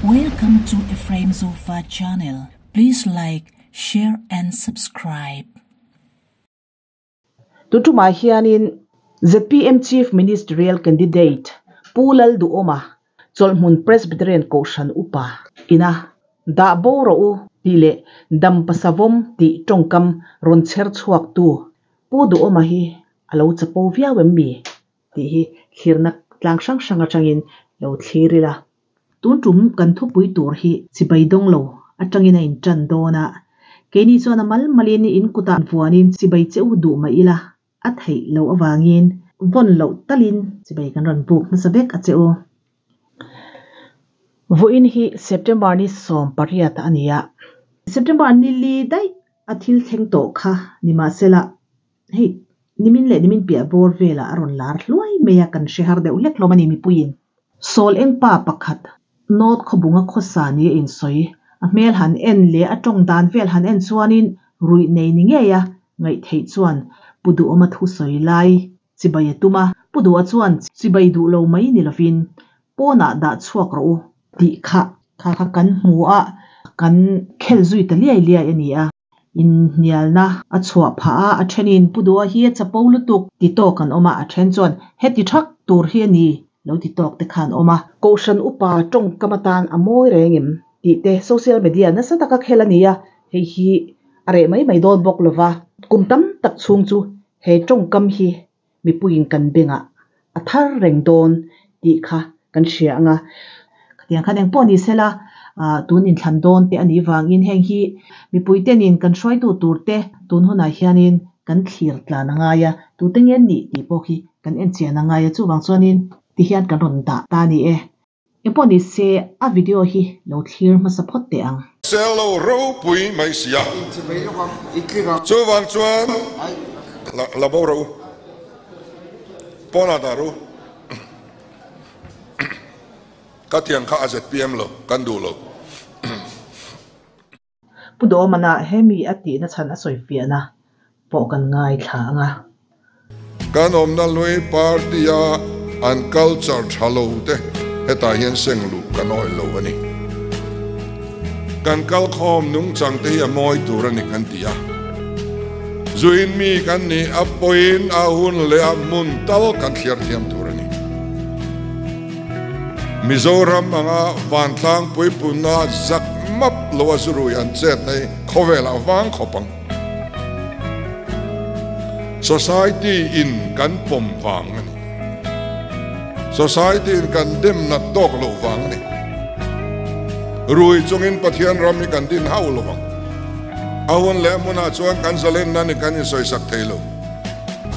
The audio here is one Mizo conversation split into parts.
Welcome to Ephraim Zofa channel. Please like, share and subscribe. Tun tumah hianin zpm Chief Ministerial Candidate Pu Lalduhawma Chawlhhmun Presbyterian Kohhran Upa ina dah bo rawh u tih leh dam pasavawm tih tawngkam rawn chher chhuaktu Pu Duhawma hi a lo chapo viau em mi? tih hi thlirna tlang hrang hrang atangin lo thlir ila. Tun tum kan thupui tur hi chibai dawng lo atangin a intan dawn a, keini chuan a mal malin in kutah vuanin chibai che u duh mah ila a theih loh avangin vawn loh talin chibai kan rawn buk hmasa vek a che u. Vawiin hi September ni 18 a ni a, September ni li daih a thil thleng tawh kha nimahsela Hei, nimin leh nimin piah bawr velah a rawn lar hluai mai a, kan hre har deuh hlek hlawm a ni mipuiin. Sawl eng pa pakhat, North Khawbunga khawsa ni a insawi, a hmel han en leh a tawng dan vel han en chuanin ruih nei ni ngei a ngaih theih chuan Pu Duhawma thusawi lai chibai a tum a, Pu Duha chuan chibai duh lo mai ni lovin pawnah dah chhuak rawh u tih kha kha kha kan hmu a, kan khel zui ta liai liai a ni a. Inhnialna a chhuah phah a, a thenin Pu Duha hi a chapo lutuk ti tawk an awm a, a then chuan heti thak tur hi a ni lo ti tawk te kha an awm a. Kohhran upa tawngkam atan a mawi reng em tih te social media nasa taka khel a ni a, hei hi a reh mai mai dawn bawk lova, kum tam tak chhung chu he tawngkam hi mipuiin kan bengah a thar reng dawn tih kha kan hria ang a. Khatiang khan engpawh ni sela, tun inthlan dawn te a nih vangin heng hi mipui tenin kan hruaitu tur te tun hunah hianin kan thlir tlan a ngai a, tute nge nih tih pawh khi kan enchian a ngai a, chuvang chuanin tihian kan rawn dah ta a ni e. Engpawh ni se a video hi lo thlir hmasa phawt teh ang. Sel lo ropui mai si a. Chuvang chuan la bo rawh u. Pawnah dah rawh u. Ka thian kha a zpm lo, kan duh lo. Pu Dawmana hemi a tihna chhan a sawifiahna pawh kan ngaithla ang a. Kan awmna lui party-a an culture tha lo te hetah hian seng luh kan awih lo a ni. Kan kalkhawm nungchang te hi a mawi tur a ni kan ti a. Zuin mi kan nih a pawhin a hun leh a hmun tal kan thliar thiam tur a ni. Mizoram anga vantlang puipunna zak map lo a zurui an chet na hi khawvel ah vang khawp ang. Society in kan pawm vang a ni. Society in kan dem nat tawk loh vang a ni. Rui chungin Pathian ram hi kan din hauh lo ang. A hun leh hmunah chuan kan zalenna ni kan insawisak thei lo.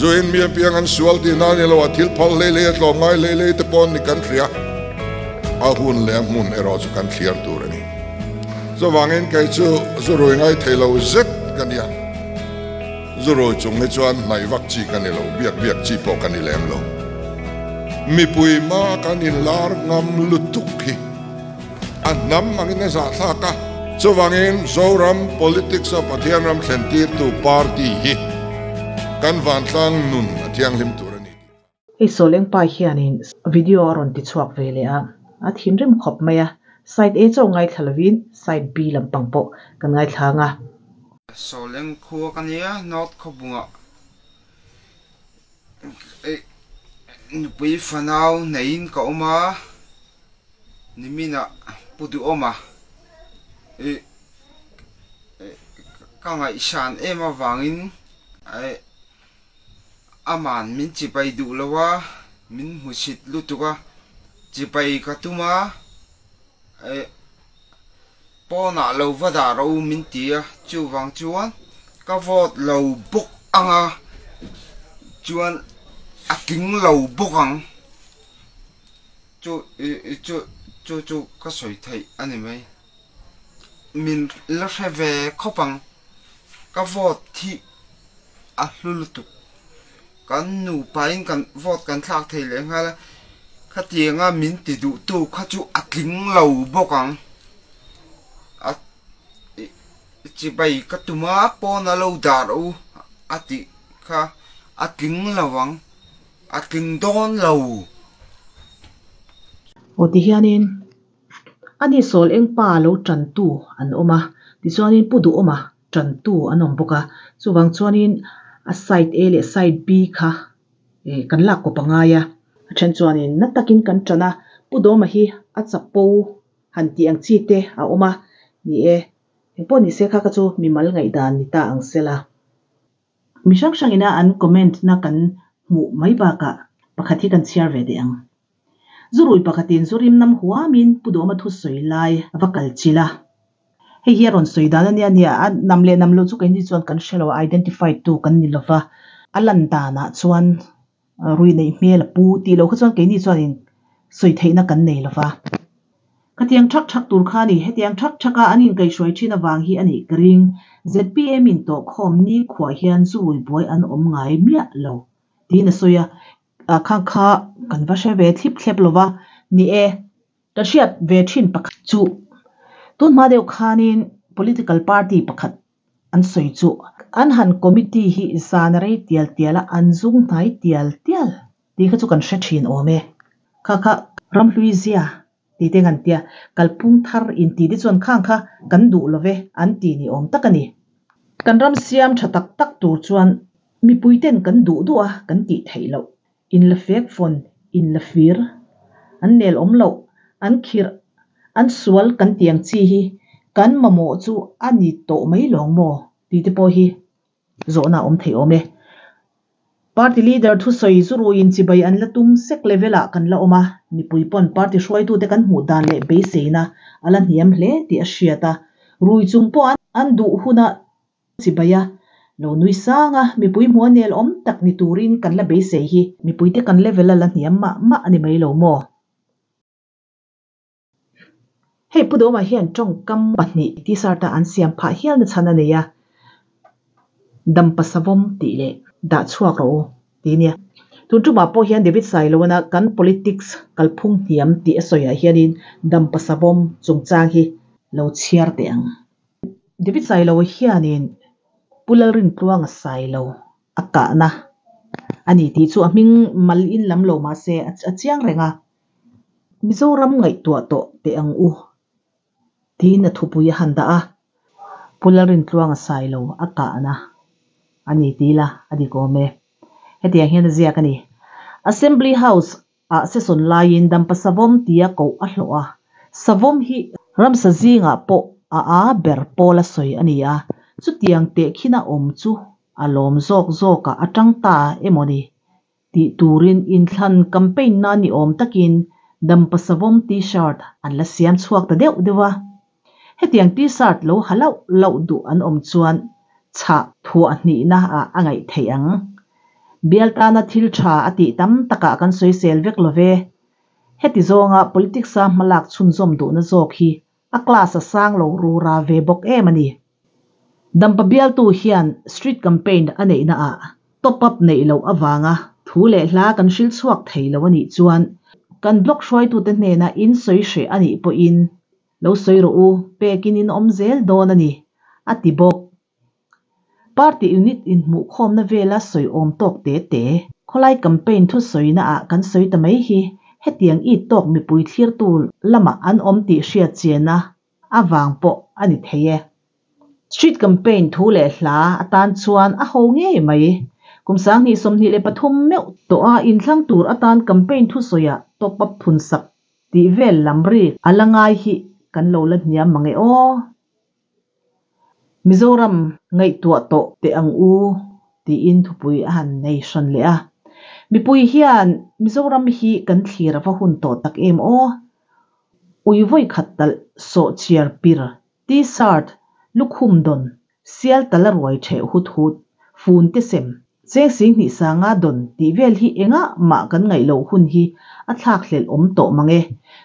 Zuin mi apiang an sual tih na ni lo, a thil phal hlei hlei a tlawmngai hlei hlei te pawh ni kan hria. A hun leh a hmun erawh chu kan thliar tur a ni. Chuvangin kei chu zu rui ngai thei lo zet ka nia. Zu rui chung hi chuan hnaih vak chi ka ni lo, biak biak chi pawh ka ni lem lo. Mipui hma kan inlar ngam lutuk hi a hnam angin a zahthlak a. Chuvangin Zoram politics a Pathian ram thlentirtu party hi kan vantlang nun a thianghlim tur a ni tih kha. Hei Sawlengpa hianin video a rawn ti chhuak ve leh a, a thinrim khawp mai a, side A chauh ngaithla lovin side B lampang pawh kan ngaithla ang a. Sawleng khua ka nia, North Khawbungah nupui fanau neiin ka awm a. Niminah Pu Duhawma ih ka ngaihsan em avangin aman min chipai duh lo a, min hmusit lutuk a, chipai ka tum a, pawnah lo va dah rawh u min ti a, chuvang chuan ka vote lo bawk ang a, chuan a tling lo bawk ang. Chu chu chu chu ka sawi theih a ni mai. Min la hre ve khawp ang. Ka vote hi a hlu lutuk. Kan nupain kan vote kan thlak thei leh nghal a, khatianga min ti duhtu kha chu a tling lo bawk ang. A chibai ka tum a, pawn a lo dah rawh u a tih kha a tling lo ang. A tling dawn lo. Aw ti hianin Ani sawl eng pa lo tantu an awm a, tichuanin Pu Duhawma tantu an awm bawk a, chuvang chuanin a side A leh side B kha kan lak kawp a ngai a. A then chuanin na takin kan tan a, Pu Duhawma hi a chapo han tih ang chi te a awm a, ni e, engpawh nise kha kha chu mimal ngaihdan ni ta ang sela. Mi hrang hrangina an comment na kan hmuh mai bakah pakhat hi kan chhiar ve teh ang. Zurui pakhatin zurim nam huamin Pu Duhawma thusawi lai a va kal chilh a. Hei hi a rawn sawi dan a nia nia, a nam leh nam loh chu keini chuan kan hre lo a, identify tu kan ni lova, a lan danah chuan rui neih hmel a pu tih loh kha chuan keini chuanin sawi theihna kan nei lova. Khatiang thak thak tur kha a ni, hetiang thak thaka an inkaihhruai thin avang hi a nih ka ring. ZPM in tawhkhawm ni khuah hian zurui buai an awm ngai miah lo tiin a sawi a, kha kha kan va hre ve thlip thlep lova, ni e, ka hriat ve thin pakhat chu tun hma deuh khanin political party pakhat an sawi chu an han committee hi zan a rei tial tial a, an zung hnai tial tial tih kha chu kan hre thin awm e. Kha kha ramhlui zia tih te kan tia, kalphung thar intih te chuan khang kha kan duh lo ve an ti ni awm tak a ni. Kan ram siam tha tak tak tur chuan mipui ten kan duh duh a kan tih theih loh. In la fek fawn, in la fir, an nel awm loh, an khirh, an sual kan tih ang chi hi kan mamawh chu a ni tawh mai lawng maw tih te pawh hi zawhna a awm thei awm e. Party leader thusawi zuruiin chibai an la tum sek level ah kan la awm a, mipui pawn party hruaitute kan hmuh dan leh beiseina a la hniam hle tih a hriat a, rui chung pawh an duh huna chibai a lo nui sang a, mipui hmuh a nel awm tak ni turin kan la beisei hi mipuite kan level a la hniam mah mah a ni mai lo maw? Hei Pu Dawma hian tawngkam pahnih t-shirt a an siam phah hial na chhan a nei a, Dampa savawm tih leh dah chhuak rawh u tih a nia. Tun tumah pawh hian David Sailoana kan politics kalphung hniam tih a sawiah hianin Dampa savawm chungchang hi lo chhiar teh ang. David Sailoa hianin Pu Lalrintluanga Sailo a kahna a ni tih chu a hming mal in lam lo mahse a chiang reng a. Mizoram ngaihtuah tawh teh ang u tiin a thupui a han dah a. Pu Lalrintluanga Sailo a kahna a ni tih ila a dik awm e. Hetiang hian a ziak a ni. Assembly House ah session laiin Dampa Savawm tia koh a hlawh a. Savawm hi ramsa zingah pawh a a ber pawl a sawi a ni a, chutiang tehkhina awm chu a lawm zawk zawkah a tang ta emaw ni Tih turin inthlan campaign na ni awm takin Dampa Savawm T-shirt an la siam chhuak ta deuh deuh a. Hetiang T-shirt lo ha lauh lauh duh an awm chuan chhah thuah hnihna ah a ngaih theih ang. Bial tana thil tha a tih tam takah kan sawisel vek lo ve. Heti zawnga politics a hmalak chhunzawm duhna zawk hi a class a sang lo rura ve bawk em a ni. Dampa bialtu hian street campaign a neihna ah top up neih loh avanga thu leh hla kan hril chhuak thei lo a nih chuan kan blog hruaitute hnena in sawi hreh a nih pawhin lo sawi rawh u, pekin in awm zel dawn a ni, a ti bawk. Party unit inhmuhkhawmna vela sawi awm tawk te te, khawlai campaign thusawina ah kan sawi ta mai hi hetiang it tawk mipui thlirtu lamah an awm tih hriat chian a avang pawh a ni thei e. Street campaign thu leh hla atan chuan a ho ngei mai. Kum 2023 meuh tawh a inthlang tur atan campaign thusawiah top up phun sak tih vel lam rik a la ngai hi kan lo la hniam mang e aw. Mizoram ngaihtuah tawh teh ang u tiin thupui a han nei hran leh a. Mipui hian Mizoram hi kan thlir a va hun tawh tak em aw. Ui vawi khat talh sawh chiar pir, T-shirt, lukhum dawn, sial tal a ruai theh hut hut, fun te sem, cheng sing hnih sanga dawn tih vel hi engah mah kan ngaih loh hun hi a thlak hlelh awm tawh mang e.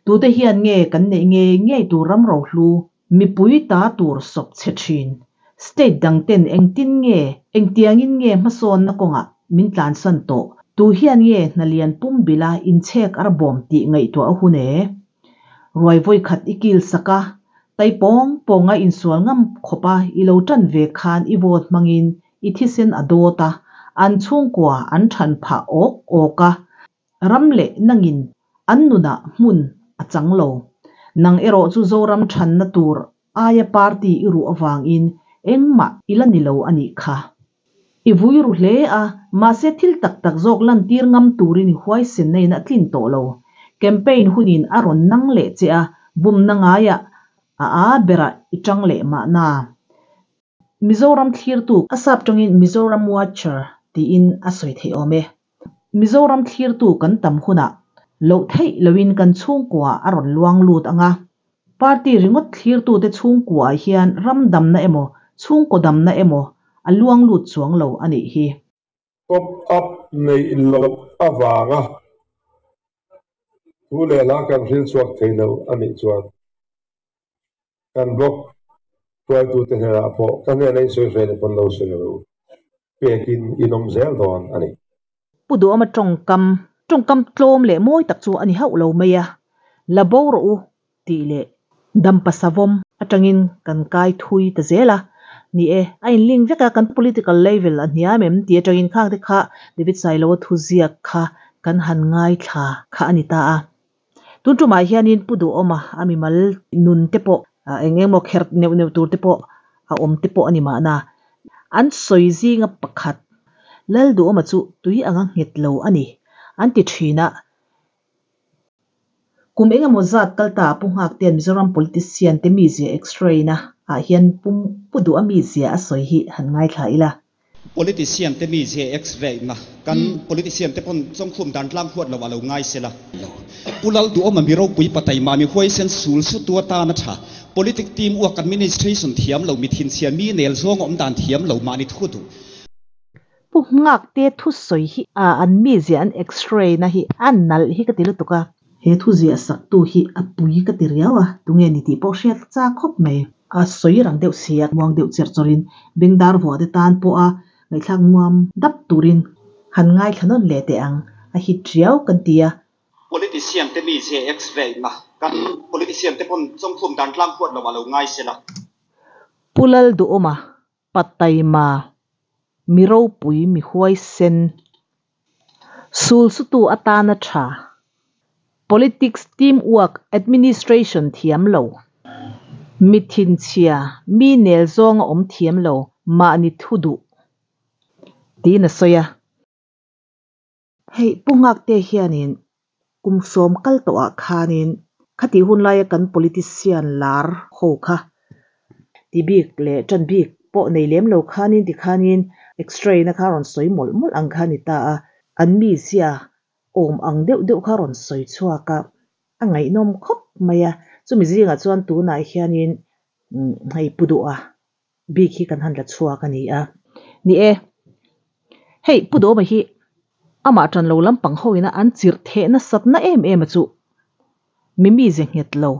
Tute hian nge kan neih ngei ngei tur ram rohlu mipui ta tur sawp chhe thin? State dang ten engtin nge, engtiangin nge hmasawnna kawngah min tlansan tawh? Tu hian nge hna lian pum bila inchhek ar bawm tih ngaihtuah a hun e? Ruai vawi khat i kil sak a, tai pawng pawnga insual ngam khawpa i lo tan ve khan i vote hmangin i thisen a dawt a, an chhungkua an than phah awk awk a, ram leh nangin an nunah hmun a chang lo. Nang erawh chu Zoram thanna tur aia party i ruh avangin engmah i la ni lo a nih kha. I vui ru hle a, mahse thil tak tak zawk lantir ngam turin i huaisenna in a tlin tawh lo. Campaign hunin a rawn nang leh che a, bumna ngaiah a a berah i tang leh mahna. Mizoram thlirtu a sap tawngin Mizoram Watcher tiin a sawi theih awm e. Mizoram thlirtu kan tam hunah loh theih loin kan chhungkua a rawn luang lut ang a. Party ringawt thlirtute chhungkuaah hian ram damna emaw, chhungkaw damna emaw a luang lut chuang lo a nih hi. Top up neih loh avanga thu leh hla kan hril chhuak thei lo a nih chuan kan blog hruaitute hnenah pawh ka hnena in sawi hre ni pawn lo sawi ru pekin in awm zel dawn a ni. Pu Duhawma tawngkam, tawngkam tlawm leh mawi tak chu a ni hauh lo mai a, la bo rawh u tih leh dampa savawm atangin kan kai thui ta zel a. Ni e, a inlink vek a, kan political level a hniam em tih atangin khang te kha David Sailoa thuziak kha kan han ngaithla kha a ni ta a. Tun tumah hianin Pu Duhawma a mimal nun te pawh eng engemaw kher neuh neuh tur te pawh a awm te pawh a ni mahna. An sawi zinga pakhat, Lal Duhawma chu tui anga nghet lo a ni, an ti thin a. Kum engemaw zat kal ta Pu Nghaktea'n Mizoram politician te mizia x-ray na ah hian Pu Duha mizia a sawi hi han ngaithla ila. Politician te mizia x-ray na kan politician te pawn chawngkhum dan tlang huat lo a lo ngai sela. Lo. Pu Lalduhawma mi ropui pataima mi huaisen sul sutu atana tha politic team uak administration thiam lo mi thinchhia mi nel zawng awm dan thiam lo mahni thu duh. Pu Nghakte thusawi hi a an mizia an x-ray na hi a nalh hi ka ti lutuk a. He thu ziah sak tu hi a pui ka ti riau a, tunge ni tih pawh hriat chak khawp mai. A sawi rang deuh si a, muang deuh cherh chawrhin bengdar vuah te tan pawha ngaihthlak nuam dap turin han ngaithla nawn leh teh ang, a hit riau kan ti a. Politician te mizia x-ray na kan politician te pawn chawngkhum dan tlang huat lo a lo ngai sela. Pu Lalduhawma Pataima, mi ropui, mi huaisen, sulsutu atana tha, politics, team work, administration thiam lo, mi thinchhia, mi nel zawnga awm thiam lo, mahni thu duh tiin a sawi a. Hei Pu Nghakte hianin kum sawm kal tawhah khanin khatih hun laia kan politician lar ho kha ti bik leh tan bik pawh nei lem lo khanin tikhanin x-ray na kha a rawn sawi mawlh mawlh ang kha a ni ta a, an mizia awm ang deuh deuh kha a rawn sawi chhuak a, a ngaihnawm khawp mai a. Chumi zingah chuan tunah hianin hei Pu Duha bik hi kan han la chhuak a ni a. Ni e, hei Pu Dawma hi amah tan lo lampang ho ina an chirh theh nasatna em em a chu mi mize nghet lo,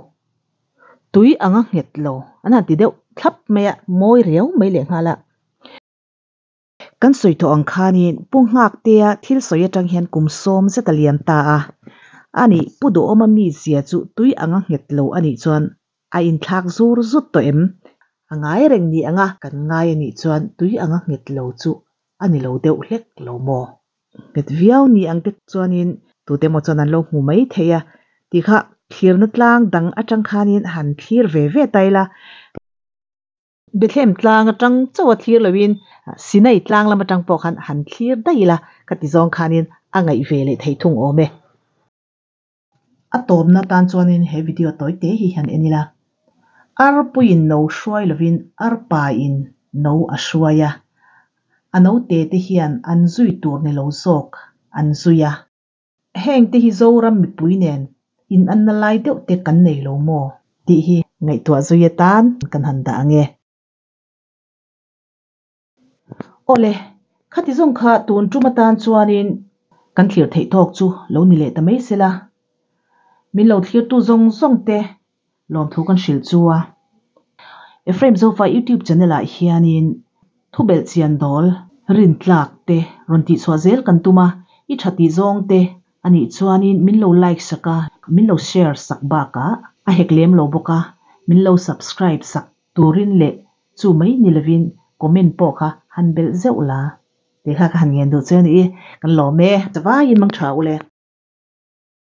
tui anga nghet lo an han ti deuh thlap mai a, mawi riau mai lehnghal a. Kan sawi tawh ang khanin Pu Nghaktea thil sawi atang hian kum sawm zet a liam ta a, ani Pu Duhawma mizia chu tui anga nghet lo a nih chuan a inthlak zur zut tawh em? A ngai reng ni anga kan ngai a nih chuan tui anga nghet lo chu a ni lo deuh hlek lo maw? Nghet viau ni ang te chuanin tute emaw chuan an lo hmu mai thei a tih kha thlirna tlang dang atang khanin han thlir ve ve ta ila. Bethlehem tlang atang chauh a thlir loin Sinai tlang lam atang pawh khan han thlir daih ila ka ti zawng khanin a ngaih ve leh thei thung awm e. A tawpna tan chuanin he video tawi te hi hian en ila. Arpuiin no hruai lovin arpain no a hruai a, a note te hian an zui tur ni lo zawk an zui a. Heng te hi Zoram mipui nen inanna lai deuh te kan nei lo maw tih hi ngaihtuah zui atan kan han dah ang e. Awle, khati zawng kha tun tum atan chuanin kan thlir theih tawk chu lo ni leh ta mai sela. Min lo thlirtu zawng zawng te lawmthu kan hrilh chu a. Ephraim Zofa YouTube channel ah hianin thubelh chian dawl rintlak te rawn tihchhuah zel kan tum a, i tha tih zawng te a nih chuanin min lo like sak a, min lo share sak bakah a hek lem lo bawk a, min lo subscribe sak turin leh chu mai ni lovin comment pawh kha han belh zeuh la tih kha ka han ngen duh che a ni i, kan lawm e. Chawaiin mang tha u le.